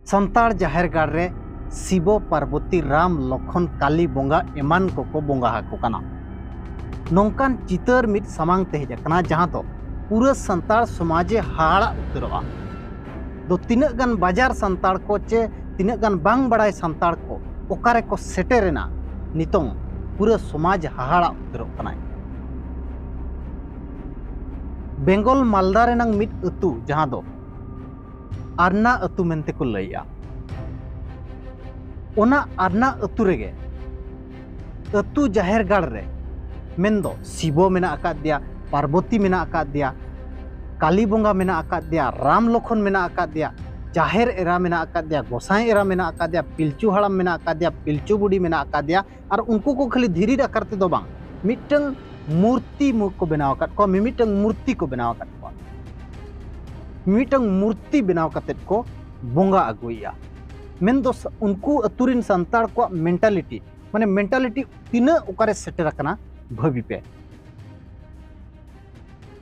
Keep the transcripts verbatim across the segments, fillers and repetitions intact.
ᱥᱟᱱᱛᱟᱲ ᱡᱟᱦᱮᱨ ᱜᱟᱲ ᱨᱮ ᱥᱤᱵᱚ, ᱯᱟᱨᱵᱚᱛᱤ, ᱨᱟᱢ, ᱞᱚᱠᱷᱚᱱ, ᱠᱟᱞᱤ ᱵᱚᱸᱜᱟ ᱮᱢᱟᱱ ᱠᱚᱠᱚ ᱵᱚᱸᱜᱟ ᱟᱠᱚ ᱠᱟᱱᱟ᱾ ᱱᱚᱝᱠᱟᱱ ᱪᱤᱛᱟᱹᱨ ᱢᱤᱫ ᱥᱟᱢᱟᱝ ᱛᱮ ᱦᱮᱡ ᱟᱠᱟᱱᱟ, ᱡᱟᱦᱟᱸ ᱫᱚ ᱯᱩᱨᱟᱹ ᱥᱟᱱᱛᱟᱲ ᱥᱚᱢᱟᱡᱮ ᱦᱟᱦᱟᱲᱟᱜ ᱩᱛᱟᱹᱨᱚᱜᱼᱟ᱾ ᱫᱚ ᱛᱤᱱᱟᱹᱜ ᱜᱟᱱ ᱵᱟᱡᱟᱨ ᱥᱟᱱᱛᱟᱲ ᱠᱚ ᱪᱮ ᱛᱤᱱᱟᱹᱜ ᱜᱟᱱ ᱵᱟᱝ ᱵᱟᱲᱟᱭ ᱥᱟᱱᱛᱟᱲ ᱠᱚ ᱚᱠᱟ ᱨᱮᱠᱚ ᱥᱮᱴᱮᱨᱮᱱᱟ, ᱱᱤᱛᱚᱝ ᱯᱩᱨᱟᱹ ᱥᱚᱢᱟᱡᱽ ᱦᱟᱦᱟᱲᱟᱜ ᱩᱛᱟᱹᱨᱚᱜ ᱠᱟᱱᱟᱭ᱾ ᱵᱮᱝᱜᱚᱞ ᱢᱟᱞᱫᱟ ᱨᱮᱱᱟᱝ ᱢᱤᱫ ᱟᱹᱛᱩ, ᱡᱟᱦᱟᱸ ᱫᱚ ᱟᱨᱱᱟ ᱟᱹᱛᱩ ᱢᱮᱱᱛᱮ ᱠᱚ ᱞᱟᱹᱭᱮᱜᱼᱟ, ᱚᱱᱟ ᱟᱨᱱᱟ ᱟᱹᱛᱩ ᱨᱮᱜᱮ ᱟᱹᱛᱩ ᱡᱟᱦᱮᱨ ᱜᱟᱲ ᱨᱮ ᱢᱮᱱᱫᱚ ᱥᱤᱵᱚ ᱢᱮᱱᱟᱜ ᱟᱠᱟᱫ ᱫᱮᱭᱟ, ᱯᱟᱨᱵᱚᱛᱤ ᱢᱮᱱᱟᱜ ᱟᱠᱟᱫ ᱫᱮᱭᱟ, ᱠᱟᱞᱤ ᱵᱚᱸᱜᱟ ᱢᱮᱱᱟᱜ ᱟᱠᱟᱫ ᱫᱮᱭᱟ, ᱨᱟᱢ ᱞᱚᱠᱷᱚᱱ ᱢᱮᱱᱟᱜ ᱟᱠᱟᱫ ᱫᱮᱭᱟ, ᱡᱟᱦᱮᱨ ᱮᱨᱟ ᱢᱮᱱᱟᱜ ᱟᱠᱟᱫ ᱫᱮᱭᱟ, ᱜᱚᱸᱥᱟᱭ ᱮᱨᱟ ᱢᱮᱱᱟᱜ ᱟᱠᱟᱫ ᱫᱮᱭᱟ, ᱯᱤᱞᱪᱩ ᱦᱟᱲᱟᱢ ᱢᱮᱱᱟᱜ ᱟᱠᱟᱫ ᱫᱮᱭᱟ, ᱯᱤᱞᱪᱩ ᱵᱩᱰᱷᱤ ᱢᱮᱱᱟᱜ ᱟᱠᱟᱫ ᱫᱮᱭᱟ, ᱟᱨ ᱩᱱᱠᱩ ᱠᱚ ᱠᱷᱟᱹᱞᱤ ᱫᱷᱤᱨᱤ ᱟᱠᱟᱨ ᱛᱮᱫᱚ ᱵᱟᱝ, ᱢᱤᱫᱴᱟᱝ ᱢᱩᱨᱛᱤ ᱢᱩ-, ᱠᱚ ᱵᱮᱱᱟᱣ ᱟᱠᱟᱫ ᱠᱚᱣᱟ, ᱢᱤᱢᱤᱫᱴᱟᱝ ᱢᱩᱨᱛᱤ ᱠᱚ ᱵᱮᱱᱟᱣ ᱟᱠᱟᱫ ᱠᱚᱣᱟ, ᱢᱤᱢᱤᱫᱴᱟᱝ ᱢᱩᱨᱛᱤ ᱵᱮᱱᱟᱣ ᱠᱟᱛᱮᱫ ᱠᱚ ᱵᱚᱸᱜᱟ ᱟᱹᱜᱩᱭᱮᱫᱼᱟ᱾ ᱢᱮᱱᱫᱚ ᱥ-, ᱩᱱᱠᱩ ᱟᱹᱛᱩ ᱨᱮᱱ ᱥᱟᱱᱛᱟᱲ ᱠᱚᱣᱟᱜ ᱢᱮᱱᱴᱟᱞᱤᱴᱤ, ᱢᱟᱱᱮ ᱢᱮᱱᱴᱟᱞᱤᱴᱤ ᱛᱤᱱᱟᱹᱜ ᱚᱠᱟᱨᱮ ᱥᱮᱴᱮᱨ ᱟᱠᱟᱱᱟ, ᱵᱷᱟᱹᱵᱤ ᱯᱮ᱾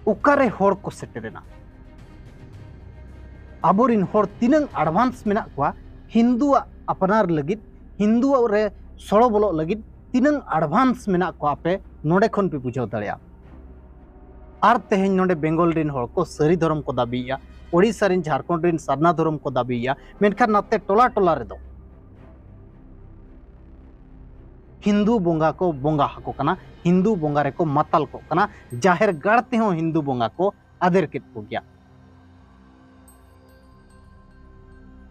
ᱚᱠᱟᱨᱮ ᱦᱚᱲ ᱠᱚ ᱥᱮᱴᱮᱨᱮᱱᱟ? ᱟᱵᱚᱨᱤᱱ ᱦᱚᱲ ᱛᱤᱱᱟᱹᱝ ᱮᱰᱵᱷᱟᱱᱥ ᱢᱮᱱᱟᱜ ᱠᱚᱣᱟ ᱦᱤᱱᱫᱩᱣᱟᱜ ᱟᱯᱱᱟᱨ ᱞᱟᱹᱜᱤᱫ, ᱦᱤᱱᱫᱩᱣᱟᱜ ᱨᱮ ᱥᱚᱲᱚ ᱵᱚᱞᱚᱜ ᱞᱟᱹᱜᱤᱫ ᱛᱤᱱᱟᱹᱝ ᱮᱰᱵᱷᱟᱱᱥ ᱢᱮᱱᱟᱜ ᱠᱚᱣᱟ, ᱟᱯᱮ ᱱᱚᱰᱮ ᱠᱷᱚᱱ ᱯᱮ ᱵᱩᱡᱷᱟᱹᱣ ᱫᱟᱲᱮᱭᱟᱜᱼᱟ᱾ ᱟᱨ ᱛᱮᱦᱮᱧ ᱱᱚᱰᱮ ᱵᱮᱝᱜᱚᱞ ᱨᱤᱱ ᱦᱚᱲ ᱠᱚ ᱥᱟᱹᱨᱤ ᱫᱷᱚᱨᱚᱢ ᱠᱚ ᱫᱟᱹᱵᱤᱭᱮᱫᱼᱟ, ᱳᱰᱤᱥᱟ ᱨᱤᱱ, ᱡᱷᱟᱲᱠᱷᱚᱸᱰ ᱨᱤᱱ ᱥᱟᱨᱱᱟ ᱫᱷᱚᱨᱚᱢ ᱠᱚ ᱫᱟᱹᱵᱤᱭᱮᱫᱼᱟ, ᱢᱮᱱᱠᱷᱟᱱ ᱱᱟᱛᱮ ᱴᱚᱞᱟ ᱴᱚᱞᱟ ᱨᱮᱫᱚ ᱦᱤᱱᱫᱩ ᱵᱚᱸᱜᱟ ᱠᱚ ᱵᱚᱸᱜᱟ ᱟᱠᱚ ᱠᱟᱱᱟ, ᱦᱤᱱᱫᱩ ᱵᱚᱸᱜᱟ ᱨᱮᱠᱚ ᱢᱟᱛᱟᱞ ᱠᱚᱜ ᱠᱟᱱᱟ, ᱡᱟᱦᱮᱨ ᱜᱟᱲ ᱛᱮᱦᱚᱸ ᱦᱤᱱᱫᱩ ᱵᱚᱸᱜᱟ ᱠᱚ ᱟᱫᱮᱨ ᱠᱮᱫ ᱠᱚᱜᱮᱭᱟ᱾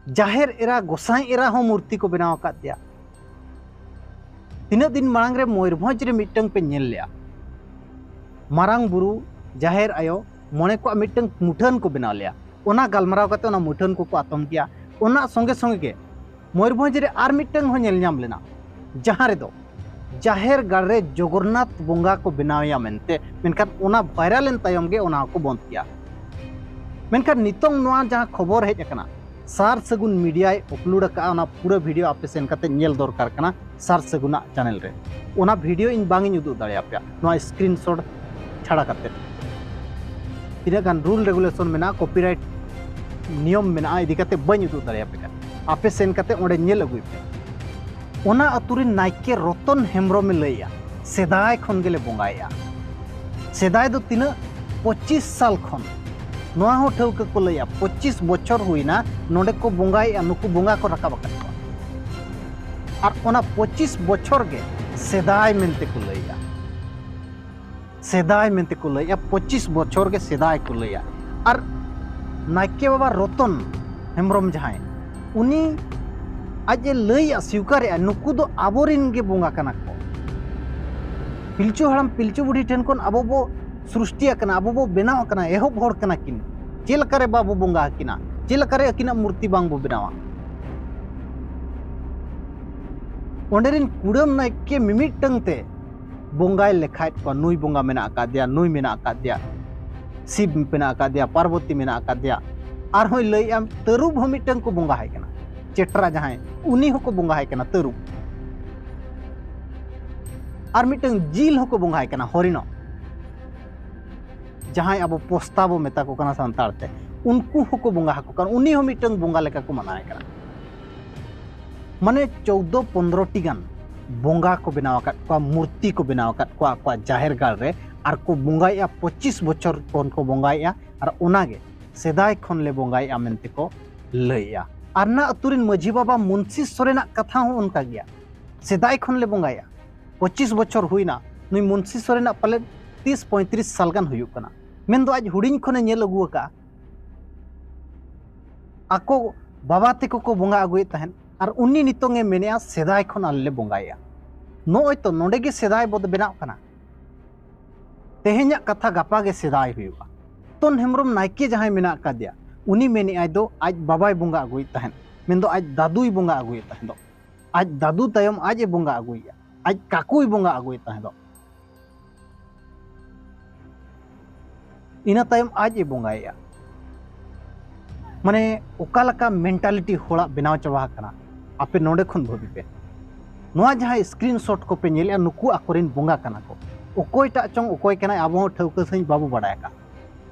ᱡᱟᱦᱮᱨ ᱮᱨᱟ, ᱜᱚᱸᱥᱟᱭ ᱮᱨᱟ ᱦᱚᱸ ᱢᱩᱨᱛᱤ ᱠᱚ ᱵᱮᱱᱟᱣ ᱟᱠᱟᱫ ᱫᱮᱭᱟ᱾ ᱛᱤᱱᱟᱹᱜ ᱫᱤᱱ ᱢᱟᱲᱟᱝ ᱨᱮ ᱢᱚᱭᱩᱨᱵᱷᱚᱸᱡᱽ ᱨᱮ ᱢᱤᱫᱴᱟᱝ ᱯᱮ ᱧᱮᱞ ᱞᱮᱜᱼᱟ, ᱢᱟᱨᱟᱝ ᱵᱩᱨᱩ, ᱡᱟᱦᱮᱨ ᱟᱭᱳ, ᱢᱚᱬᱮ ᱠᱚᱣᱟᱜ ᱢᱤᱫᱴᱟᱝ ᱢᱩᱴᱷᱟᱹᱱ ᱠᱚ ᱵᱮᱱᱟᱣ ᱞᱮᱜᱼᱟ᱾ ᱚᱱᱟ ᱜᱟᱞᱢᱟᱨᱟᱣ ᱠᱟᱛᱮ ᱚᱱᱟ ᱢᱩᱴᱷᱟᱹᱱ ᱠᱚᱠᱚ ᱟᱛᱚᱢ ᱠᱮᱜᱼᱟ᱾ ᱚᱱᱟ ᱥᱚᱸᱜᱮ ᱥᱚᱸᱜᱮ ᱜᱮ ᱢᱚᱭᱩᱨᱵᱷᱚᱸᱡᱽ ᱨᱮ ᱟᱨ ᱢᱤᱫᱴᱟᱝ ᱦᱚᱸ ᱧᱮᱞ ᱧᱟᱢ ᱞᱮᱱᱟ, ᱡᱟᱦᱟᱸ ᱨᱮᱫᱚ ᱡᱟᱦᱮᱨ ᱜᱟᱲ ᱨᱮ ᱡᱚᱜᱚᱱᱱᱟᱛᱷ ᱵᱚᱸᱜᱟ ᱠᱚ ᱵᱮᱱᱟᱣᱮᱭᱟ ᱢᱮᱱᱛᱮ, ᱢᱮᱱᱠᱷᱟᱱ ᱚᱱᱟ ᱵᱷᱟᱭᱨᱟᱞ ᱮᱱ ᱛᱟᱭᱚᱢ ᱜᱮ ᱚᱱᱟ ᱦᱚᱸᱠᱚ ᱵᱚᱱᱫ ᱠᱮᱜᱼᱟ᱾ ᱢᱮᱱᱠᱷᱟᱱ ᱱᱤᱛᱚᱝ ᱱᱚᱣᱟ ᱡᱟᱦᱟᱸ ᱠᱷᱚᱵᱚᱨ ᱦᱮᱡ ᱟᱠᱟᱱᱟ, ᱥᱟᱨ ᱥᱟᱹᱜᱩᱱ ᱢᱤᱰᱤᱭᱟᱭ ᱟᱯᱞᱳᱰ ᱟᱠᱟᱫᱼᱟ, ᱚᱱᱟ ᱯᱩᱨᱟᱹ ᱵᱷᱤᱰᱤᱭᱳ ᱟᱯᱮ ᱥᱮᱱ ᱠᱟᱛᱮ ᱧᱮᱞ ᱫᱚᱨᱠᱟᱨ ᱠᱟᱱᱟ ᱥᱟᱨ ᱥᱟᱹᱜᱩᱱᱟᱜ ᱪᱮᱱᱮᱞ ᱨᱮ᱾ ᱚᱱᱟ ᱵᱷᱤᱰᱤᱭᱳ ᱤᱧ ᱵᱟᱝ ᱤᱧ ᱩᱫᱩᱜ ᱫᱟᱲᱮᱭᱟᱯᱮᱭᱟ ᱱᱚᱣᱟ ᱥᱠᱨᱤᱱᱥᱚᱴ ᱪᱷᱟᱲᱟ ᱠᱟᱛᱮ᱾ ᱛᱤᱱᱟᱹᱜ ᱜᱟᱱ ᱨᱩᱞ ᱨᱮᱜᱩᱞᱮᱥᱚᱱ ᱢᱮᱱᱟᱜᱼᱟ, ᱠᱚᱯᱤᱨᱟᱭᱤᱴ ᱱᱤᱭᱚᱢ ᱢᱮᱱᱟᱜᱼᱟ, ᱤᱫᱤ ᱠᱟᱛᱮ ᱵᱟᱹᱧ ᱩᱫᱩᱜ ᱫᱟᱲᱮᱭᱟᱯᱮ ᱠᱟᱱᱟ᱾ ᱟᱯᱮ ᱥᱮᱱ ᱠᱟᱛᱮ ᱚᱸᱰᱮ ᱧᱮᱞ ᱟᱹᱜᱩᱭ ᱯᱮ᱾ ᱚᱱᱟ ᱟᱹᱛᱩ ᱨᱮᱱ ᱱᱟᱭᱠᱮ ᱨᱚᱛᱚᱱ ᱦᱮᱢᱵᱨᱚᱢᱮ ᱞᱟᱹᱭᱮᱜᱼᱟ, ᱥᱮᱫᱟᱭ ᱠᱷᱚᱱ ᱜᱮᱞᱮ ᱵᱚᱸᱜᱟᱭᱮᱜᱼᱟ᱾ ᱥᱮᱫᱟᱭ ᱫᱚ ᱛᱤᱱᱟᱹᱜ? ᱯᱚᱸᱪᱤᱥ ᱥᱟᱞ ᱠᱷᱚᱱ᱾ ᱱᱚᱣᱟ ᱦᱚᱸ ᱴᱷᱟᱹᱣᱠᱟᱹ ᱠᱚ ᱞᱟᱹᱭᱟ, ᱯᱚᱸᱪᱤᱥ ᱵᱚᱪᱷᱚᱨ ᱦᱩᱭᱱᱟ ᱱᱚᱰᱮ ᱠᱚ ᱵᱚᱸᱜᱟᱭᱮᱜᱼᱟ, ᱱᱩᱠᱩ ᱵᱚᱸᱜᱟ ᱠᱚ ᱨᱟᱠᱟᱵ ᱟᱠᱟᱫ ᱠᱚᱣᱟ᱾ ᱟᱨ ᱚᱱᱟ ᱯᱚᱸᱪᱤᱥ ᱵᱚᱪᱷᱚᱨ ᱜᱮ ᱥᱮᱫᱟᱭ ᱢᱮᱱᱛᱮ ᱠᱚ ᱞᱟᱹᱭᱮᱜᱼᱟ᱾ ᱥᱮᱫᱟᱭ ᱢᱮᱱᱛᱮ ᱠᱚ ᱞᱟᱹᱭᱮᱜᱼᱟ, ᱯᱚᱸᱪᱤᱥ ᱵᱚᱪᱷᱚᱨ ᱜᱮ ᱥᱮᱫᱟᱭ ᱠᱚ ᱞᱟᱹᱭᱟ᱾ ᱟᱨ ᱱᱟᱭᱠᱮ ᱵᱟᱵᱟ ᱨᱚᱛᱚᱱ ᱦᱮᱢᱵᱨᱚᱢ ᱡᱟᱦᱟᱸᱭ, ᱩᱱᱤ ᱟᱡ ᱮ ᱞᱟᱹᱭᱮᱜᱼᱟ, ᱥᱤᱣᱠᱟᱨᱮᱜᱼᱟ, ᱱᱩᱠᱩ ᱫᱚ ᱟᱵᱚᱨᱤᱱ ᱜᱮ ᱵᱚᱸᱜᱟ ᱠᱟᱱᱟ ᱠᱚ᱾ ᱯᱤᱞᱪᱩ ᱦᱟᱲᱟᱢ ᱯᱤᱞᱪᱩ ᱵᱩᱰᱷᱤ ᱴᱷᱮᱱ ᱠᱷᱚᱱ ᱟᱵᱚ ᱵᱚ ᱥᱨᱤᱥᱴᱤ ᱟᱠᱟᱱᱟ, ᱟᱵᱚ ᱵᱚ ᱵᱮᱱᱟᱣ ᱟᱠᱟᱱᱟ, ᱮᱦᱚᱵ ᱦᱚᱲ ᱠᱟᱱᱟ ᱠᱤᱱ᱾ ᱪᱮᱫ ᱞᱮᱠᱟᱨᱮ ᱵᱟᱵᱚ ᱵᱚᱸᱜᱟ ᱟᱹᱠᱤᱱᱟ? ᱪᱮᱫ ᱞᱮᱠᱟᱨᱮ ᱟᱹᱠᱤᱱᱟᱜ ᱢᱩᱨᱛᱤ ᱵᱟᱝ ᱵᱚ ᱵᱮᱱᱟᱣᱟ? ᱚᱸᱰᱮ ᱨᱮᱱ ᱠᱩᱲᱟᱹᱢ ᱱᱟᱭᱠᱮ ᱢᱤᱢᱤᱫᱴᱟᱝ ᱛᱮ ᱵᱚᱸᱜᱟᱭ ᱞᱮᱠᱷᱟᱭᱮᱫ ᱠᱚᱣᱟ, ᱱᱩᱭ ᱵᱚᱸᱜᱟ ᱢᱮᱱᱟᱜ ᱟᱠᱟᱫᱮᱭᱟ, ᱱᱩᱭ ᱢᱮᱱᱟᱜ ᱟᱠᱟᱫᱮᱭᱟ, ᱥᱤᱵ ᱢᱮᱱᱟᱜ ᱟᱠᱟᱫᱮᱭᱟ, ᱯᱟᱨᱵᱚᱛᱤ ᱢᱮᱱᱟᱜ ᱟᱠᱟᱫᱮᱭᱟ᱾ ᱟᱨᱦᱚᱸᱭ ᱞᱟᱹᱭᱮᱜᱼᱟ, ᱛᱟᱹᱨᱩᱵ ᱦᱚᱸ ᱢᱤᱫᱴᱟᱝ ᱠᱚ ᱵᱚᱸᱜᱟ ᱟᱭ ᱠᱟᱱᱟ, ᱪᱮᱴᱨᱟ ᱡᱟᱦᱟᱸᱭ, ᱩᱱᱤ ᱦᱚᱸᱠᱚ ᱵᱚᱸᱜᱟ ᱟᱭ ᱠᱟᱱᱟ, ᱛᱟᱹᱨᱩᱵ᱾ ᱟᱨ ᱢᱤᱫᱴᱟᱝ ᱡᱤᱞ ᱦᱚᱸᱠᱚ ᱵᱚᱸᱜᱟ ᱟᱭ ᱠᱟᱱᱟ, ᱦᱚᱨᱤᱱᱚ, ᱡᱟᱦᱟᱸᱭ ᱟᱵᱚ ᱯᱚᱥᱛᱟ ᱵᱚ ᱢᱮᱛᱟ ᱠᱚ ᱠᱟᱱᱟ ᱥᱟᱱᱛᱟᱲ ᱛᱮ, ᱩᱱᱠᱩ ᱦᱚᱸᱠᱚ ᱵᱚᱸᱜᱟ ᱟᱠᱚ ᱠᱟᱱᱟ, ᱩᱱᱤ ᱦᱚᱸ ᱢᱤᱫᱴᱟᱝ ᱵᱚᱸᱜᱟ ᱞᱮᱠᱟ ᱠᱚ ᱢᱟᱱᱟᱣ ᱮ ᱠᱟᱱᱟ᱾ ᱢᱟᱱᱮ ᱪᱳᱫᱽᱫᱳ ᱯᱚᱱᱫᱽᱨᱚ ᱴᱤ ᱜᱟᱱ ᱵᱚᱸᱜᱟ ᱠᱚ ᱵᱮᱱᱟᱣ ᱟᱠᱟᱫ ᱠᱚᱣᱟ, ᱢᱩᱨᱛᱤ ᱠᱚ ᱵᱮᱱᱟᱣ ᱟᱠᱟᱫ ᱠᱚᱣᱟ ᱟᱠᱚᱣᱟᱜ ᱡᱟᱦᱮᱨ ᱜᱟᱲ ᱨᱮ, ᱟᱨ ᱠᱚ ᱵᱚᱸᱜᱟᱭᱮᱜᱼᱟ, ᱯᱚᱸᱪᱤᱥ ᱵᱚᱪᱷᱚᱨ ᱠᱷᱚᱱ ᱠᱚ ᱵᱚᱸᱜᱟᱭᱮᱜᱼᱟ, ᱟᱨ ᱚᱱᱟᱜᱮ ᱥᱮᱫᱟᱭ ᱠᱷᱚᱱ ᱞᱮ ᱵᱚᱸᱜᱟᱭᱮᱜᱼᱟ ᱢᱮᱱᱛᱮ ᱠᱚ ᱞᱟᱹᱭᱮᱜᱼᱟ᱾ ᱟᱨ ᱱᱟ ᱟᱹᱛᱩ ᱨᱮᱱ ᱢᱟᱹᱡᱷᱤ ᱵᱟᱵᱟ ᱢᱩᱱᱥᱤ ᱥᱚᱨᱮᱱᱟᱜ ᱠᱟᱛᱷᱟ ᱦᱚᱸ ᱚᱱᱠᱟ ᱜᱮᱭᱟ, ᱥᱮᱫᱟᱭ ᱠᱷᱚᱱ ᱞᱮ ᱵᱚᱸᱜᱟᱭᱟ, ᱯᱚᱸᱪᱤᱥ ᱵᱚᱪᱷᱚᱨ ᱦᱩᱭᱱᱟ, ᱱᱩᱭ ᱢᱩᱱᱥᱤ ᱥᱚᱨᱮᱱᱟᱜ ᱯᱟᱞᱮᱫ ᱛᱤᱥ ᱯᱚᱸᱭᱛᱨᱤᱥ ᱥᱟᱞ ᱜᱟᱱ ᱦᱩᱭᱩᱜ ᱠᱟᱱᱟ, ᱢᱮᱱᱫᱚ ᱟᱡ ᱦᱩᱰᱤᱧ ᱠᱷᱚᱱᱮ ᱧᱮᱞ ᱟᱹᱜᱩ ᱟᱠᱟᱫᱼᱟ᱾ ᱟᱠᱚ ᱵᱟᱵᱟ ᱛᱮᱠᱚ ᱠᱚ ᱵᱚᱸᱜᱟ ᱟᱹᱜᱩᱭᱮᱫ ᱛᱟᱦᱮᱸᱫ, ᱟᱨ ᱩᱱᱤ ᱱᱤᱛᱚᱝ ᱮ ᱢᱮᱱᱮᱫᱼᱟ, ᱥᱮᱫᱟᱭ ᱠᱷᱚᱱ ᱟᱞᱮ ᱞᱮ ᱵᱚᱸᱜᱟᱭᱮᱫᱼᱟ᱾ ᱱᱚᱜᱼᱚᱭ ᱛᱚ, ᱱᱚᱰᱮ ᱜᱮ ᱥᱮᱫᱟᱭ ᱵᱚ ᱵᱮᱱᱟᱜ ᱠᱟᱱᱟ᱾ ᱛᱮᱦᱮᱧᱟᱜ ᱠᱟᱛᱷᱟ ᱜᱟᱯᱟ ᱜᱮ ᱥᱮᱫᱟᱭ ᱦᱩᱭᱩᱜᱼᱟ᱾ ᱨᱚᱛᱚᱱ ᱦᱮᱢᱵᱨᱚᱢ ᱱᱟᱭᱠᱮ ᱡᱟᱦᱟᱸᱭ ᱢᱮᱱᱟᱜ ᱟᱠᱟᱫᱮᱭᱟ, ᱩᱱᱤ ᱢᱮᱱᱮᱫᱼᱟᱭ ᱫᱚ ᱟᱡ ᱵᱟᱵᱟᱭ ᱵᱚᱸᱜᱟ ᱟᱹᱜᱩᱭᱮᱫ ᱛᱟᱦᱮᱸᱫ, ᱢᱮᱱᱫᱚ ᱟᱡ ᱫᱟᱫᱩᱭ ᱵᱚᱸᱜᱟ ᱟᱹᱜᱩᱭᱮᱫ ᱛᱟᱦᱮᱸᱫ᱾ ᱟᱡ ᱫᱟᱫᱩ ᱛᱟᱭᱚᱢ ᱟᱡ ᱮ ᱵᱚᱸᱜᱟ ᱟᱹᱜᱩᱭᱮᱫᱼᱟ, ᱟᱡ ᱠᱟᱠᱩᱭ ᱵᱚᱸᱜᱟ ᱟᱹᱜᱩᱭᱮᱫ ᱛᱟᱦᱮᱸᱫ᱾ ᱤᱱᱟᱹ ᱛᱟᱭᱚᱢ ᱟᱡ ᱮ ᱵᱚᱸᱜᱟᱭᱮᱫᱼᱟ᱾ ᱢᱟᱱᱮ ᱚᱠᱟ ᱞᱮᱠᱟ ᱢᱮᱱᱴᱟᱞᱤᱴᱤ ᱦᱚᱲᱟᱜ ᱵᱮᱱᱟᱣ ᱪᱟᱵᱟ ᱟᱠᱟᱱᱟ, ᱟᱯᱮ ᱱᱚᱰᱮ ᱠᱷᱚᱱ ᱵᱷᱟᱹᱵᱤ ᱯᱮ᱾ ᱱᱚᱣᱟ ᱡᱟᱦᱟᱸ ᱥᱠᱨᱤᱱ ᱥᱚᱴ ᱠᱚᱯᱮ ᱧᱮᱞᱮᱫᱼᱟ, ᱱᱩᱠᱩ ᱟᱠᱚᱨᱮᱱ ᱵᱚᱸᱜᱟ ᱠᱟᱱᱟ ᱠᱚ᱾ ᱚᱠᱚᱭᱴᱟᱜ ᱪᱚᱝ ᱚᱠᱚᱭ ᱠᱟᱱᱟᱭ, ᱟᱵᱚ ᱦᱚᱸ ᱴᱷᱟᱹᱣᱠᱟᱹ ᱥᱟᱺᱦᱤᱡ ᱵᱟᱵᱚ ᱵᱟᱲᱟᱭ ᱟᱠᱟᱫ᱾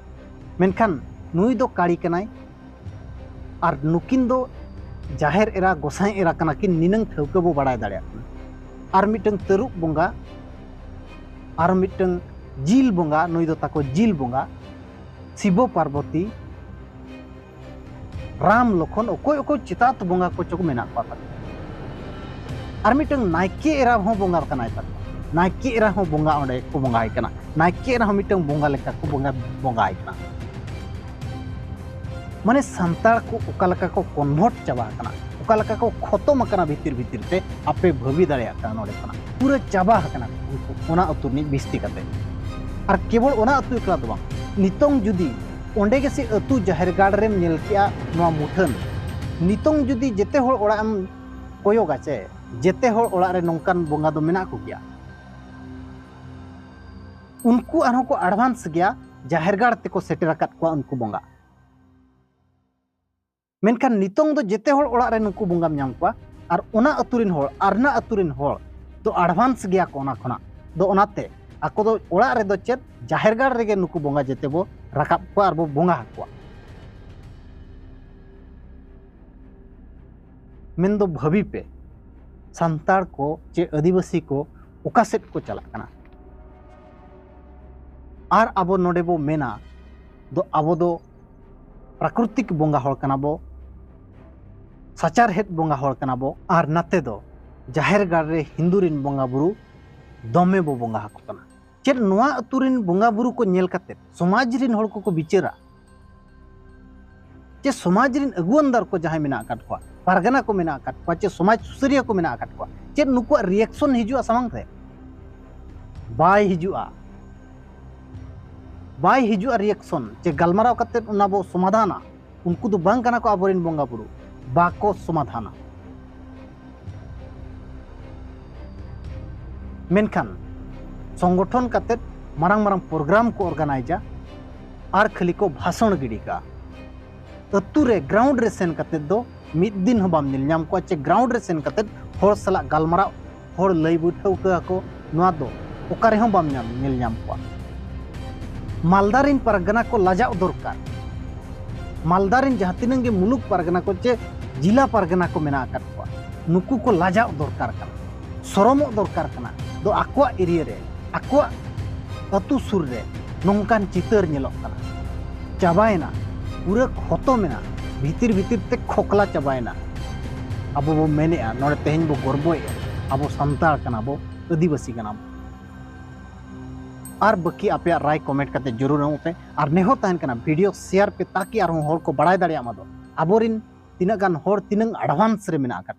ᱢᱮᱱᱠᱷᱟᱱ ᱱᱩᱭ ᱫᱚ ᱠᱟᱹᱲᱤ ᱠᱟᱱᱟᱭ, ᱟᱨ ᱱᱩᱠᱤᱱ ᱫᱚ ᱡᱟᱦᱮᱨ ᱮᱨᱟ, ᱜᱚᱸᱥᱟᱭ ᱮᱨᱟ ᱠᱟᱱᱟ ᱠᱤᱱ, ᱱᱤᱱᱟᱹᱝ ᱴᱷᱟᱹᱣᱠᱟᱹ ᱵᱚ ᱵᱟᱲᱟᱭ ᱫᱟᱲᱮᱭᱟᱜ ᱠᱟᱱᱟ᱾ ᱟᱨ ᱢᱤᱫᱴᱟᱝ ᱛᱟᱹᱨᱩᱵ ᱵᱚᱸᱜᱟ, ᱟᱨ ᱢᱤᱫᱴᱟᱝ ᱡᱤᱞ ᱵᱚᱸᱜᱟ, ᱱᱩᱭ ᱫᱚ ᱛᱟᱠᱚ ᱡᱤᱞ ᱵᱚᱸᱜᱟ, ᱥᱤᱵᱚ ᱯᱟᱨᱵᱚᱛᱤ, ᱨᱟᱢ ᱞᱚᱠᱷᱚᱱ, ᱚᱠᱚᱭ ᱚᱠᱚᱭ ᱪᱮᱛᱟᱛ ᱵᱚᱸᱜᱟ ᱠᱚᱪᱚ ᱠᱚ ᱢᱮᱱᱟᱜ ᱠᱚᱣᱟ ᱛᱟᱠᱚ᱾ ᱟᱨ ᱢᱤᱫᱴᱟᱝ ᱱᱟᱭᱠᱮ ᱮᱨᱟ ᱦᱚᱸ ᱵᱚᱸᱜᱟ ᱠᱟᱱᱟᱭ ᱛᱟᱠᱚ᱾ ᱱᱟᱭᱠᱮ ᱮᱨᱟ ᱦᱚᱸ ᱵᱚᱸᱜᱟ ᱚᱸᱰᱮ ᱠᱚ ᱵᱚᱸᱜᱟᱭ ᱠᱟᱱᱟ᱾ ᱱᱟᱭᱠᱮ ᱮᱨᱟ ᱦᱚᱸ ᱢᱤᱫᱴᱟᱝ ᱵᱚᱸᱜᱟ ᱞᱮᱠᱟ ᱠᱚ ᱵᱚᱸᱜᱟ, ᱵᱚᱸᱜᱟᱭ ᱠᱟᱱᱟ᱾ ᱢᱟᱱᱮ ᱥᱟᱱᱛᱟᱲ ᱠᱚ ᱚᱠᱟ ᱞᱮᱠᱟ ᱠᱚ ᱠᱚᱱᱵᱷᱟᱨᱴ ᱪᱟᱵᱟ ᱟᱠᱟᱱᱟ, ᱚᱠᱟ ᱞᱮᱠᱟ ᱠᱚ ᱠᱷᱚᱛᱚᱢ ᱟᱠᱟᱱᱟ ᱵᱷᱤᱛᱤᱨ ᱵᱷᱤᱛᱤᱨ ᱛᱮ, ᱟᱯᱮ ᱵᱷᱟᱹᱵᱤ ᱫᱟᱲᱮᱭᱟᱜ ᱠᱟᱱᱟ ᱱᱚᱰᱮ ᱠᱷᱚᱱᱟᱜ᱾ ᱯᱩᱨᱟᱹ ᱪᱟᱵᱟ ᱟᱠᱟᱱᱟ ᱠᱚ ᱩᱱᱠᱩ ᱚᱱᱟ ᱟᱹᱛᱩ ᱨᱤᱱᱤᱡ ᱵᱤᱥᱛᱤ ᱠᱟᱛᱮ᱾ ᱟᱨ ᱠᱮᱵᱚᱞ ᱚᱱᱟ ᱟᱹᱛᱩ ᱮᱠᱞᱟ ᱫᱚ ᱵᱟᱝ, ᱱᱤᱛᱚᱝ ᱡᱩᱫᱤ ᱚᱸᱰᱮ ᱜᱮ ᱥᱮ ᱟᱹᱛᱩ ᱡᱟᱦᱮᱨ ᱜᱟᱲ ᱨᱮᱢ ᱧᱮᱞ ᱠᱮᱜᱼᱟ ᱱᱚᱣᱟ ᱢᱩᱴᱷᱟᱹᱱ, ᱱᱤᱛᱚᱝ ᱡᱩᱫᱤ ᱡᱮᱛᱮ ᱦᱚᱲ ᱚᱲᱟᱜ ᱮᱢ ᱠᱚᱭᱚᱜᱟ ᱪᱮ, ᱡᱮᱛᱮ ᱦᱚᱲ ᱚᱲᱟᱜ ᱨᱮ ᱱᱚᱝᱠᱟᱱ ᱵᱚᱸᱜᱟ ᱫᱚ ᱢᱮᱱᱟᱜ ᱠᱚᱜᱮᱭᱟ᱾ ᱩᱱᱠᱩ ᱟᱨᱦᱚᱸ ᱠᱚ ᱮᱰᱵᱷᱟᱱᱥ ᱜᱮᱭᱟ, ᱡᱟᱦᱮᱨ ᱜᱟᱲ ᱛᱮᱠᱚ ᱥᱮᱴᱮᱨ ᱟᱠᱟᱫ ᱠᱚᱣᱟ ᱩᱱᱠᱩ ᱵᱚᱸᱜᱟ᱾ ᱢᱮᱱᱠᱷᱟᱱ ᱱᱤᱛᱚᱝ ᱫᱚ ᱡᱮᱛᱮ ᱦᱚᱲ ᱚᱲᱟᱜ ᱨᱮ ᱱᱩᱠᱩ ᱵᱚᱸᱜᱟᱢ ᱧᱟᱢ ᱠᱚᱣᱟ, ᱟᱨ ᱚᱱᱟ ᱟᱹᱛᱩ ᱨᱤᱱ ᱦᱚᱲ ᱟᱨ ᱚᱱᱟ ᱟᱹᱛᱩ ᱨᱤᱱ ᱦᱚᱲ ᱫᱚ ᱮᱰᱵᱷᱟᱱᱥ ᱜᱮᱭᱟ ᱠᱚ ᱚᱱᱟ ᱠᱷᱚᱱᱟᱜ ᱫᱚ᱾ ᱚᱱᱟᱛᱮ ᱟᱠᱚ ᱫᱚ ᱚᱲᱟᱜ ᱨᱮᱫᱚ ᱪᱮᱫ, ᱡᱟᱦᱮᱨ ᱜᱟᱲ ᱨᱮᱜᱮ ᱱᱩᱠᱩ ᱵᱚᱸᱜᱟ ᱡᱮᱛᱮ ᱵᱚ ᱨᱟᱠᱟᱵ ᱠᱚᱣᱟ ᱟᱨ ᱵᱚ ᱵᱚᱸᱜᱟ ᱟᱠᱚᱣᱟ᱾ ᱢᱮᱱᱫᱚ ᱵᱷᱟᱹᱵᱤ ᱯᱮ, ᱥᱟᱱᱛᱟᱲ ᱠᱚ ᱪᱮ ᱟᱹᱫᱤᱵᱟᱹᱥᱤ ᱠᱚ ᱚᱠᱟ ᱥᱮᱫ ᱠᱚ ᱪᱟᱞᱟᱜ ᱠᱟᱱᱟ᱾ ᱟᱨ ᱟᱵᱚ ᱱᱚᱰᱮ ᱵᱚ ᱢᱮᱱᱟ ᱫᱚ, ᱟᱵᱚ ᱫᱚ ᱯᱨᱟᱠᱨᱤᱛᱤᱠ ᱵᱚᱸᱜᱟ ᱦᱚᱲ ᱠᱟᱱᱟ ᱵᱚ, ᱥᱟᱪᱟᱨᱦᱮᱫ ᱵᱚᱸᱜᱟ ᱦᱚᱲ ᱠᱟᱱᱟ ᱵᱚ, ᱟᱨ ᱱᱟᱛᱮ ᱫᱚ ᱡᱟᱦᱮᱨ ᱜᱟᱲ ᱨᱮ ᱦᱤᱱᱫᱩ ᱨᱤᱱ ᱵᱚᱸᱜᱟ ᱵᱩᱨᱩ ᱫᱚᱢᱮ ᱵᱚ ᱵᱚᱸᱜᱟ ᱟᱠᱚ ᱠᱟᱱᱟ᱾ ᱪᱮᱫ ᱱᱚᱣᱟ ᱟᱹᱛᱩ ᱨᱤᱱ ᱵᱚᱸᱜᱟ ᱵᱩᱨᱩ ᱠᱚ ᱧᱮᱞ ᱠᱟᱛᱮ ᱥᱚᱢᱟᱡᱽ ᱨᱤᱱ ᱦᱚᱲ ᱠᱚᱠᱚ ᱵᱤᱪᱟᱹᱨᱟ? ᱪᱮ ᱥᱚᱢᱟᱡᱽ ᱨᱤᱱ ᱟᱹᱜᱩᱣᱟᱹᱱ ᱫᱟᱨ ᱠᱚ ᱡᱟᱦᱟᱸᱭ ᱢᱮᱱᱟᱜ ᱟᱠᱟᱫ ᱠᱚᱣᱟ, ᱯᱟᱨᱜᱟᱱᱟ ᱠᱚ ᱢᱮᱱᱟᱜ ᱟᱠᱟᱫ ᱠᱚᱣᱟ, ᱪᱮ ᱥᱚᱢᱟᱡᱽ ᱥᱩᱥᱟᱹᱨᱤᱭᱟᱹ ᱠᱚ ᱢᱮᱱᱟᱜ ᱟᱠᱟᱫ ᱠᱚᱣᱟ, ᱪᱮᱫ ᱱᱩᱠᱩᱣᱟᱜ ᱨᱤᱭᱮᱠᱥᱚᱱ ᱦᱤᱡᱩᱜᱼᱟ ᱥᱟᱢᱟᱝ ᱨᱮ? ᱵᱟᱭ ᱦᱤᱡᱩᱜᱼᱟ, ᱵᱟᱭ ᱦᱤᱡᱩᱜᱼᱟ ᱨᱤᱭᱮᱠᱥᱚᱱ, ᱪᱮ ᱜᱟᱞᱢᱟᱨᱟᱣ ᱠᱟᱛᱮ ᱚᱱᱟ ᱵᱚ ᱥᱚᱢᱟᱫᱷᱟᱱᱟ᱾ ᱩᱱᱠᱩ ᱫᱚ ᱵᱟᱝ ᱠᱟᱱᱟ ᱠᱚ ᱟᱵᱚᱨᱮᱱ ᱵᱚᱸᱜᱟ ᱵᱩᱨᱩ, ᱵᱟᱠᱚ ᱥᱚᱢᱟᱫᱷᱟᱱᱟ᱾ ᱢᱮᱱᱠᱷᱟᱱ ᱥᱚᱝᱜᱚᱴᱷᱚᱱ ᱠᱟᱛᱮᱫ ᱢᱟᱨᱟᱝ ᱢᱟᱨᱟᱝ ᱯᱨᱳᱜᱨᱟᱢ ᱠᱚ ᱚᱨᱜᱟᱱᱟᱭᱤᱡᱟ ᱟᱨ ᱠᱷᱟᱹᱞᱤ ᱠᱚ ᱵᱷᱟᱥᱚᱬ ᱜᱤᱰᱤ ᱠᱟᱜᱼᱟ᱾ ᱟᱹᱛᱩ ᱨᱮ, ᱜᱨᱟᱣᱩᱱᱰ ᱨᱮ ᱥᱮᱱ ᱠᱟᱛᱮᱫ ᱫᱚ ᱢᱤᱫ ᱫᱤᱱ ᱦᱚᱸ ᱵᱟᱢ ᱧᱮᱞ ᱧᱟᱢ ᱠᱚᱣᱟ, ᱪᱮ ᱜᱨᱟᱣᱩᱱᱰ ᱨᱮ ᱥᱮᱱ ᱠᱟᱛᱮᱫ ᱦᱚᱲ ᱥᱟᱞᱟᱜ ᱜᱟᱞᱢᱟᱨᱟᱣ, ᱦᱚᱲ ᱞᱟᱹᱭ ᱵᱩᱡᱷᱟᱹᱣ ᱟᱠᱚ, ᱱᱚᱣᱟ ᱫᱚ ᱚᱠᱟ ᱨᱮᱦᱚᱸ ᱵᱟᱢ ᱧᱟᱢ, ᱧᱮᱞ ᱧᱟᱢ ᱠᱚᱣᱟ᱾ ᱢᱟᱞᱫᱟ ᱨᱤᱱ ᱯᱟᱨᱜᱟᱱᱟ ᱠᱚ ᱞᱟᱡᱟᱣ ᱫᱚᱨᱠᱟᱨ᱾ ᱢᱟᱞᱫᱟ ᱨᱤᱱ ᱡᱟᱦᱟᱸ ᱛᱤᱱᱟᱹᱜ ᱜᱮ ᱢᱩᱞᱩᱠ ᱯᱟᱨᱜᱟᱱᱟ ᱠᱚ ᱪᱮ ᱡᱮᱞᱟ ᱯᱟᱨᱜᱟᱱᱟ ᱠᱚ ᱢᱮᱱᱟᱜ ᱟᱠᱟᱫ ᱠᱚᱣᱟ, ᱱᱩᱠᱩ ᱠᱚ ᱞᱟᱡᱟᱣ ᱫᱚᱨᱠᱟᱨ ᱠᱟᱱᱟ, ᱥᱚᱨᱚᱢᱚᱜ ᱫᱚᱨᱠᱟᱨ ᱠᱟᱱᱟ᱾ ᱫᱚ ᱟᱠᱚᱣᱟᱜ ᱮᱨᱤᱭᱟ ᱨᱮ, ᱟᱠᱚᱣᱟᱜ ᱟᱹᱛᱩ ᱥᱩᱨ ᱨᱮ ᱱᱚᱝᱠᱟᱱ ᱪᱤᱛᱟᱹᱨ ᱧᱮᱞᱚᱜ ᱠᱟᱱᱟ᱾ ᱪᱟᱵᱟᱭᱮᱱᱟ, ᱯᱩᱨᱟᱹ ᱠᱷᱚᱛᱚᱢ ᱮᱱᱟ, ᱵᱷᱤᱛᱤᱨ ᱵᱷᱤᱛᱤᱨ ᱛᱮ ᱠᱷᱚᱠᱞᱟ ᱪᱟᱵᱟᱭᱮᱱᱟ᱾ ᱟᱵᱚ ᱵᱚ ᱢᱮᱱᱮᱜᱼᱟ, ᱱᱚᱰᱮ ᱛᱮᱦᱮᱧ ᱵᱚ ᱜᱚᱨᱵᱚᱭᱮᱜᱼᱟ, ᱟᱵᱚ ᱥᱟᱱᱛᱟᱲ ᱠᱟᱱᱟ ᱵᱚ, ᱟᱹᱫᱤᱵᱟᱹᱥᱤ ᱠᱟᱱᱟ ᱵᱚ᱾ ᱟᱨ ᱵᱟᱹᱠᱤ ᱟᱯᱮᱭᱟᱜ ᱨᱟᱭ ᱠᱚᱢᱮᱱᱴ ᱠᱟᱛᱮ ᱡᱟᱹᱨᱩᱲ ᱮᱢᱚᱜ ᱯᱮ᱾ ᱟᱨ ᱱᱮᱦᱚᱨ ᱛᱟᱦᱮᱱ ᱠᱟᱱᱟ, ᱵᱷᱤᱰᱤᱭᱳ ᱥᱮᱭᱟᱨ ᱯᱮ, ᱛᱟᱠᱤ ᱟᱨᱦᱚᱸ ᱦᱚᱲ ᱠᱚ ᱵᱟᱲᱟᱭ ᱫᱟᱲᱮᱭᱟᱜ ᱢᱟ᱾ ᱫᱚ ᱟᱵᱚᱨᱮᱱ ᱛᱤᱱᱟᱹᱜ ᱜᱟᱱ ᱦᱚᱲ ᱛᱤᱱᱟᱹᱜ ᱮᱰᱵᱷᱟᱱᱥ ᱨᱮ ᱢᱮᱱᱟᱜ ᱟᱠᱟᱫ